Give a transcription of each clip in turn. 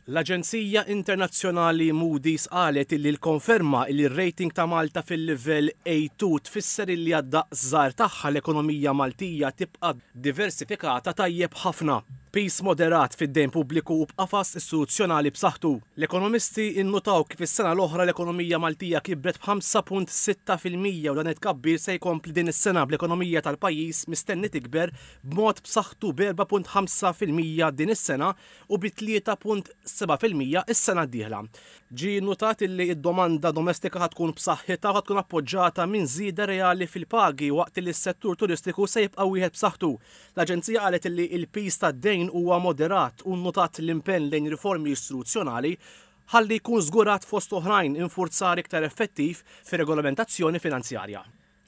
L-aġenzija internazzjonali Moody's qalet illi l-konferma illi r-rating ta' Malta fil-livell A2 tfisser illi għad-daqs żgħir tagħha l-ekonomija Maltija tibqa' diversifikata tajjeb ħafna. Piż moderat fid-dejn pubbliku u b'qafas istituzzjonali b'saħħtu. L-ekonomisti nnutaw kif is-sena l-oħra l-ekonomija Maltija kibret b'5.6% u dan it-tkabbir se jkompli din is-sena bl-ekonomija tal-pajjiż mistenni tikber b'mod b'saħħtu b'4.5% din is-sena u bi 3.7% is-sena d-dieħla. Ġie nnutat illi d-domanda domestika ħa tkun b'saħħitha u ħa tkun appoġġata minn żieda reali fil-pagi waqt li s-settur turistiku se jibqa' wieħed b'saħħtu. L-aġenzija qalet illi l-piż tad-dejn huwa moderat u nnutat l-impenn lejn riformi istituzzjonali ħalli jkun żgurat fost oħrajn infurzar iktar effettiv fir-regolamentazzjoni finanzjarja.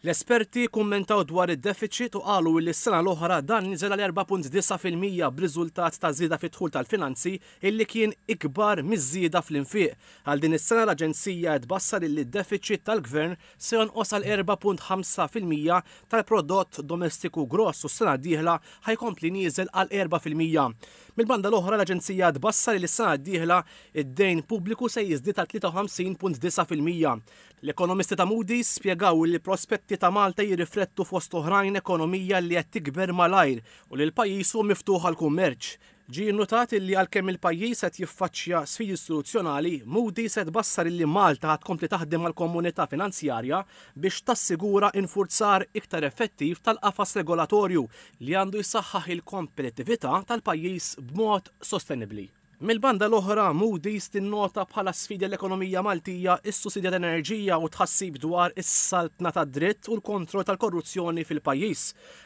L-esperti kummentaw dwar id-defiċit u qalu illi s-sena l-oħra dan niżel għal 4.9% b'riżultat ta' żieda fid-dħul tal-finanzi illi kien ikbar miż-żieda fl-infiq. Għal din is-sena l-aġenzija qed tbassar illi d-defiċit tal-Gvern se jonqos għal 4.5% tal-prodott domestiku gross u s-sena d-dieħla ħa jkompli nieżel għal 4%. Mill-banda l-oħra l-aġenzija tbassar illi s-sena d-dieħla id-dejn pubbliku se jiżdied għal 53.9%. L-ekonomisti ta' Moody's spjegaw li l-prospetti ta' Malta jirriflettu fost oħrajn ekonomija li qed tikber malajr u li l-pajjiż hu miftuħ għall-kummerċ. Ġie nnutat illi għalkemm il-pajjiż qed jiffaċċja sfidi istituzzjonali, Moody's qed tbassar illi Malta ħa tkompli taħdem mal-komunità finanzjarja biex tassigura infurzar iktar effettiv tal-qafas regolatorju li għandu jsaħħaħ il-kompetittività tal-pajjiż b'mod sostenibbli. Mill-banda l-oħra, Moody's tinnota bħala sfidi l-ekonomija Maltija s-sussidja tal-enerġija u tħassib dwar is-saltna tad-dritt u l-kontroll tal-korruzzjoni fil-pajjiż.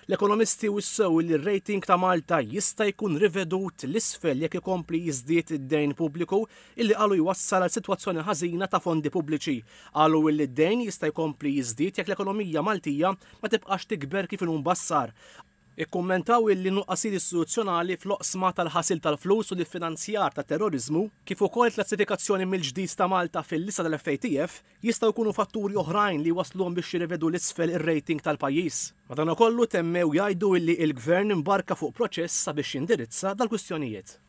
L-ekonomisti wissew li r-rating ta' Malta jista' jkun rivedut 'l isfel jekk ikompli jiżdied id-dejn pubbliku illi qalu jwassal għal sitwazzjoni ħażina ta' fondi pubbliċi. Qalu illi d-dejn jista' jkompli jiżdied jekk l-ekonomija Maltija ma tibqax tikber kif inhu mbassar. Ikkummentaw illi nuqqasijiet istituzzjonali fl-oqsma tal-ħasil tal-flus u l-iffinanzjar tat-terroriżmu, kif ukoll il-klassifikazzjoni mill-ġdid ta' Malta fil-lista tal-FATF, jistgħu jkunu fatturi oħrajn li jwassluhom biex jirrevedu 'l isfel ir-rating tal-pajjiż. Madankollu temmew jgħidu illi il-Gvern imbarka fuq proċess sabiex jindirizza dal-kwistjonijiet.